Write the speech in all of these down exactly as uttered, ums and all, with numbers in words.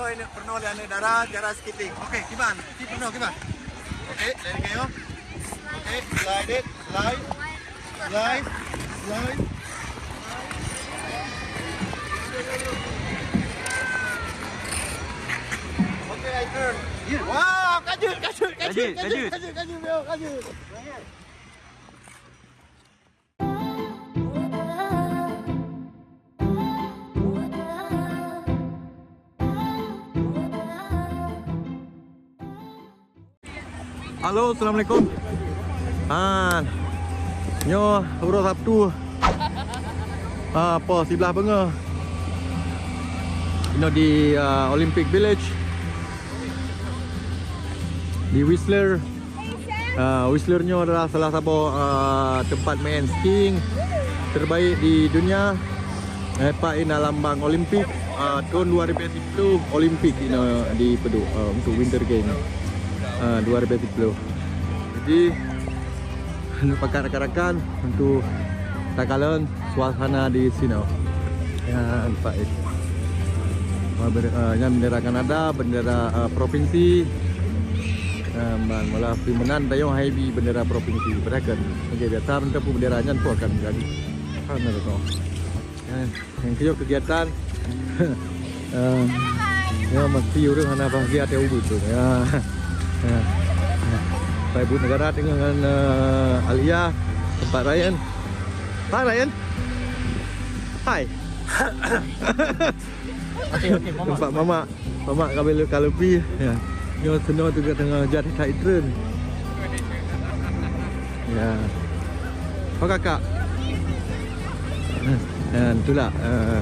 Peurunoe lé aneuk dara cara skating. Okey, kiban. Ti peurunoe kiban. Okey, lari kayu. Okey, slide it, slide. Slide, slide. Okey, I turn. Wow, kajut, kajut, kajut, kajut, kajut, kajut, kajut, kajut. Halo, assalamualaikum. Ha, nyoe uroe Sabtu. Ha, poh siblaih beungoh. Inoe di, ah, Olympic Village. Di Whistler. Ah, Whistler nyoe adalah salah saboh, ah, teumpat main skiing terbaik di dunia. Eh, pat ina lambang Olimpik, ah, tahun dua ribu tiga puluh Olimpik ina dipeuduek, ah, untuk Winter Games, ah, dua ribu tiga puluh. Jadi, untuk pakat rakan-rakan, untuk takalon suasana di sinoe. Nyan, Pak, eh. Wah, ber-, eh, nyan bendera Kanada, bendera, eh, provinsi. Eh, man, malah meunan tayong hai bi bendera provinsi. Padahai kan, okey, biasa mantong pun bendera nyan pun akan jadi. Kan, ada tu. Nyan, nyang keu kegiatan. Eh, ya, mesti ureueng hana bahagia até ubeut tu. Ya. Ya. Pak Ibu Negara teungoh ngon, eh, Alia, tempat Ryan. Hai, Ryan. Hai. Okey, okey, Mamak. Nampak Mamak. Mamak ka bela ka leupie. Ya. Nyoe sinoe tu ka teungoh jat that tren. Ya. Oh, kakak. Ya, itulah. Eh.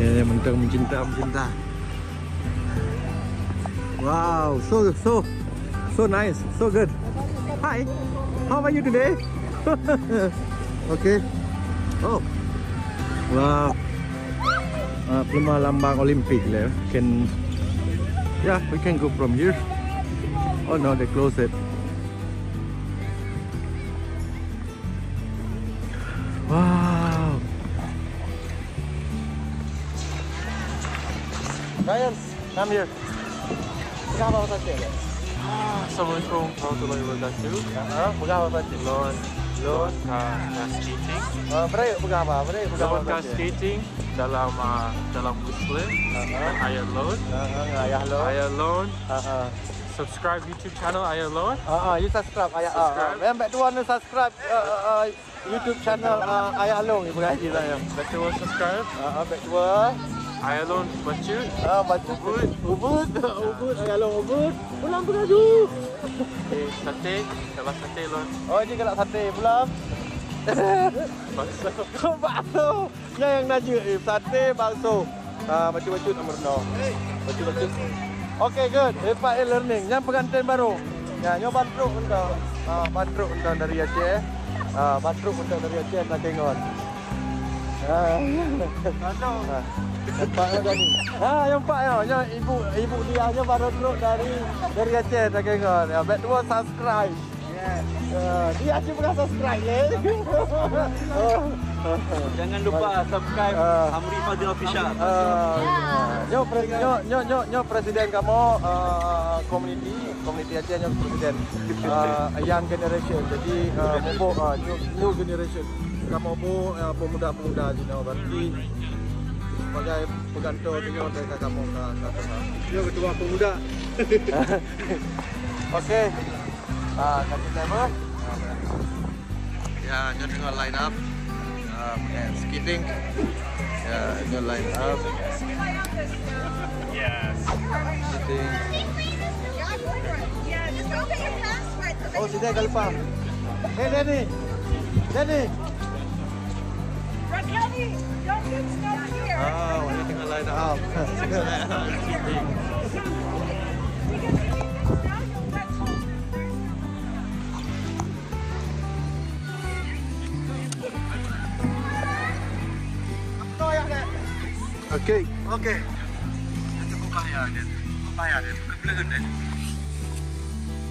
Ya, yang mentang mencinta, mencinta. Wow, so, so, so nice, so good. Hi, how are you today? Okay. Oh, wow. Ah, peuleumah lambang Olimpik lé. Can, yeah, we can go from here. Oh no, they close it. Wow. Ryan, come here. Peugah haba bahasa Aceh. Assalamualaikum warahmatullahi wabarakatuh. Ha, peugah haba bahasa Aceh. Lôn, lôn ka, ka skating. Ah, beurai peugah haba, beurai peugah haba bahasa Aceh. Lôn ka skating dalam, ah, dalam Whistler. Ha, ha. Ngon ayah lôn. Ha, ha, ngon ayah lôn. Ayah lôn. Ha, ha. Subscribe YouTube channel ayah lôn. Ha, ha, you subscribe ayah, ah, ah. Subscribe. Yang baik tuan subscribe, ah, ah, ah. YouTube channel, ah, ayah lôn, ibu gaji saya. Baik tuan subscribe. Ah, ah, baik tuan. Ayah lôn bacut. Ah, bacut. Ubit. Ubit. Ubit, ayah lôn ubit. Pulang pengaju. Eh, sate, kalau sate lôn. Oh, ini kalau sate pulang. Bakso. Bakso. Nyan nyang na jeuet, eh, sate, bakso. Ah, bacut-bacut nomor enam. Bacut-bacut. Okay, good. Lepas e-learning. Nyan pengantin baru. Ya, nyoe ban trok entong. Ah, ban trok entong dari Aceh. Ah, ban trok entong dari Aceh, Takengon. Ah. Ah. Nampak ke tadi? Ah, nampak ya. Nyoe ibu, ibu dia nyoe baru trok dari, dari Aceh, Takengon. Ya, baik dua subscribe. Ya, dia cuma subscribe, ya. Oh. Jangan lupa subscribe, ah, Amri Fadil Official. Ah. Nyoe pres-, nyoe, nyoe, nyoe, nyoe presiden kamoe, ah, komuniti, komuniti Aceh nyoe presiden. Ah, young generation. Jadi, ah, mubuh, ah, new, new generation. Kamoe bu, ah, pemuda-pemuda jinoe berarti sebagai peganto jinoe dari kamoe ka, ka, ka. Nyoe ketua pemuda. Okey. Ah, kaki saya apa? Ya, nyoe tengah line up. Ah, eh, skating. Ya, nyoe line up. Yes. Skating. Oh, sini agak lepas. Eh, Danny. Danny. Ah, wanita tengah line up. Okey. Okey. Cukup bahaya dia. Cukup bahaya dia. Kepala dia.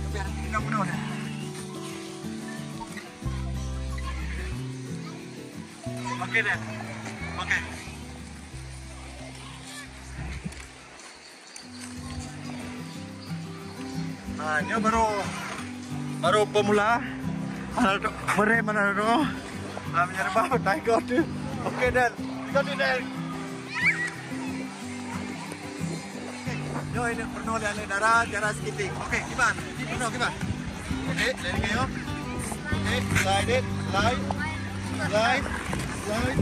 Tapi ada tiga puluh dia. Okey deh. Okey. Ha, nyoe baru, baru pemula. Mana tu? Beri mana tu? Ha, menyerba, thank God tu. Okey, dan. Thank God tu, dan. Okey, nyoe ini pernah oleh anak dara cara skating. Okey, kiban. Ini pernah kiban. Okey, dari kayu. Okey, slide it, slide, slide, slide.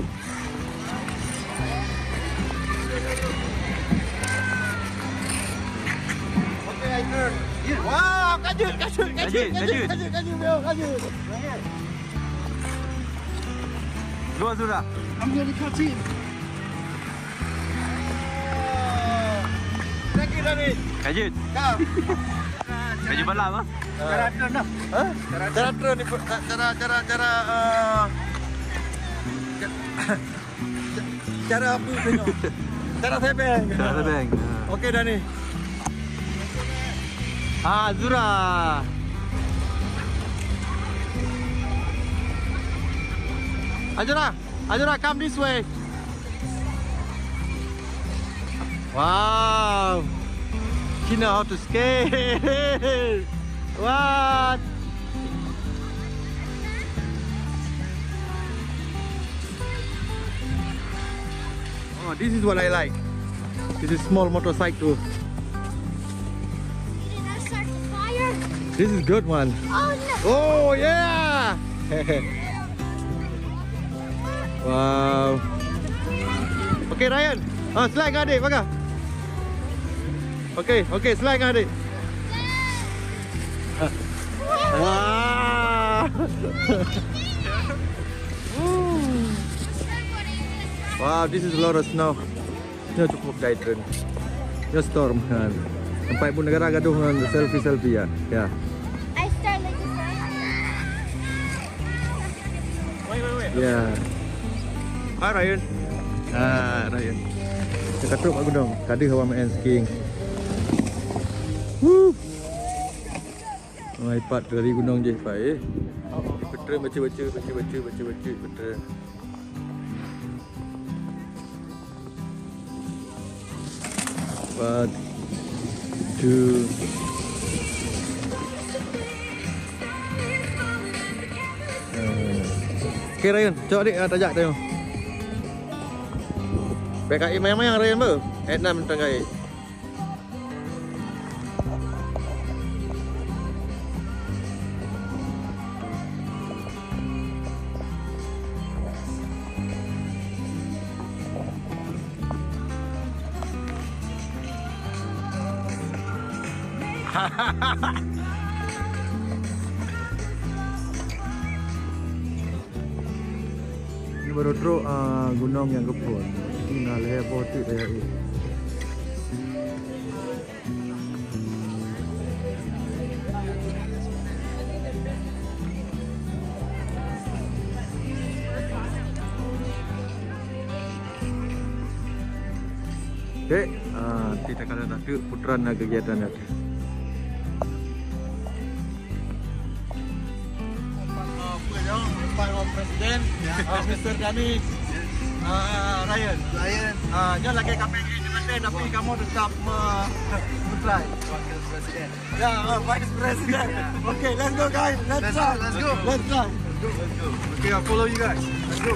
Okey, I turn. Wow, kajut, kajut, kajut, kajut, kajut, kajut, kajut, kajut, kajut. Dua sudah. I'm gonna cut in. Lagi, lagi. Kajut. Kau. Kajut balam, ah? Cara turun dah. Ha? Cara turun ni, cara, cara, cara, eh, ca-, cara apa tu? Cara tebeng. Cara tebeng, ha. Okey, dah ni. Ah, Zura. Azura, Azura, come this way. Wow. She know how to skate. What? Oh, this is what I like. This is small motorcycle. You did not start the fire? This is good one. Oh, no. Oh, yeah. Wow. Okey, Ryan. Ah, slide dengan adik, pakai. Okey, okey, slide dengan adik. Wah. Wow, this is a lot of snow. Nyoe cukup dai treun. Nyoe storm kan. Sampai pun negara gaduh ngon selfie-selfie ya. Ya. I start like this, right? Ya. Hai Ryan. Ah, Ryan. Kita trok kat gunung. Tadi hawa main skiing. Wuh. Oh, ipat dari gunung je, Pak, eh. Betul, betul, betul, betul, betul, betul, betul. One, two. Eh. Okey, Ryan, cok adik, ah, tajak tengok. Bèk ka mayang-mayang, Ryan, beuh. Enam tengah. Ni baru trok, ah, gunong nyang geuphon. Ni na lhèe boh teuk lhèe. Dek, ah, kita kalau tak tu putaran lagi kegiatan dah. Empat, uh, apa dia? Empat orang presiden. Ya. Uh, Mister Dani. Uh, Ryan. Ryan. Uh, nyoe lagèe kami independen, tapi kamu tetap me-, menteri. Wakil presiden. Ya, uh, vice president. Ya. Okay, let's go guys. Let's, let's try. Let's go. Let's try. Let's go. Let's go. Okay, I'll follow you guys. Let's go.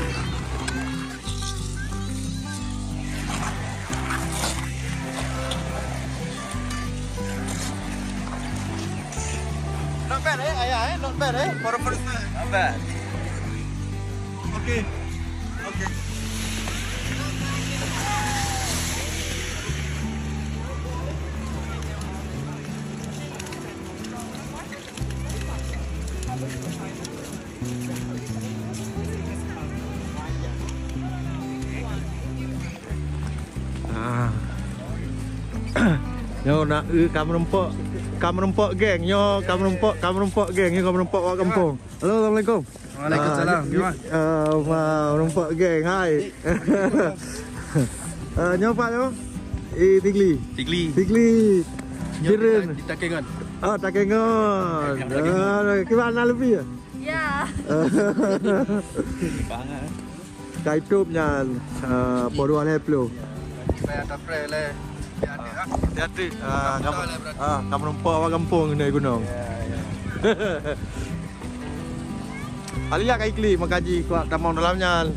Not bad, eh, Ayah, eh? Not bad, eh, for the first time. Not bad. Okay. Okay. Ah. Nyoe na eu ka meurumpok, ka meurumpok geng. Nyoe ka meurumpok, ka meurumpok geng. Nyoe ka meurumpok wak gampông. Halo, assalamualaikum. Waalaikumsalam. Ah, nyoe, ah, ma, meurumpok geng. Hai. Ah, nyoe Pak nyoe? Eh, Tigli. Tigli. Tigli. Nyoe Bireuen. Di Ta-, di Takengon. Oh, Takengon. Takengon. Ah, kiban na leupie? Ya. Bangat. Ka itôb nyan, ah, poh dua lhèe plôh. Supaya tapreh lé. Ya, ada Hati-hati. Ah, kamu, ah, kamu nampak awak kampung ni gunung. Alhamdulillah kai klik makaji kuat tamong dalam nyan.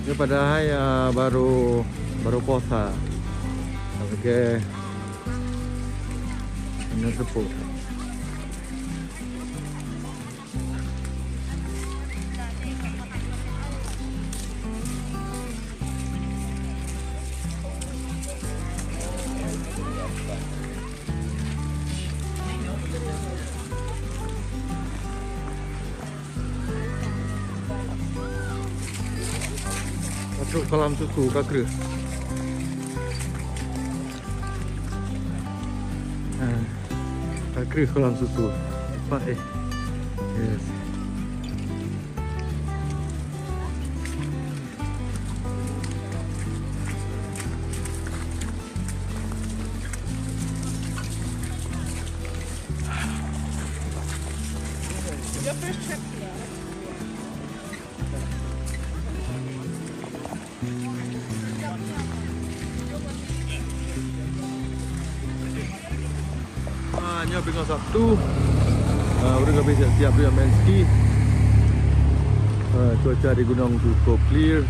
Ini padahai, ah, baru, baru puasa. Oke. Ini tepuk. Masuk kolam susu, ka kreueh. Ah, ka kreueh kolam susu. Cepat, eh. Yes. Ah, nyoe pingoh Sabtu. Ah, ureueng ka siap-siap lom main ski. Ah, cuaca di gunong cukup clear.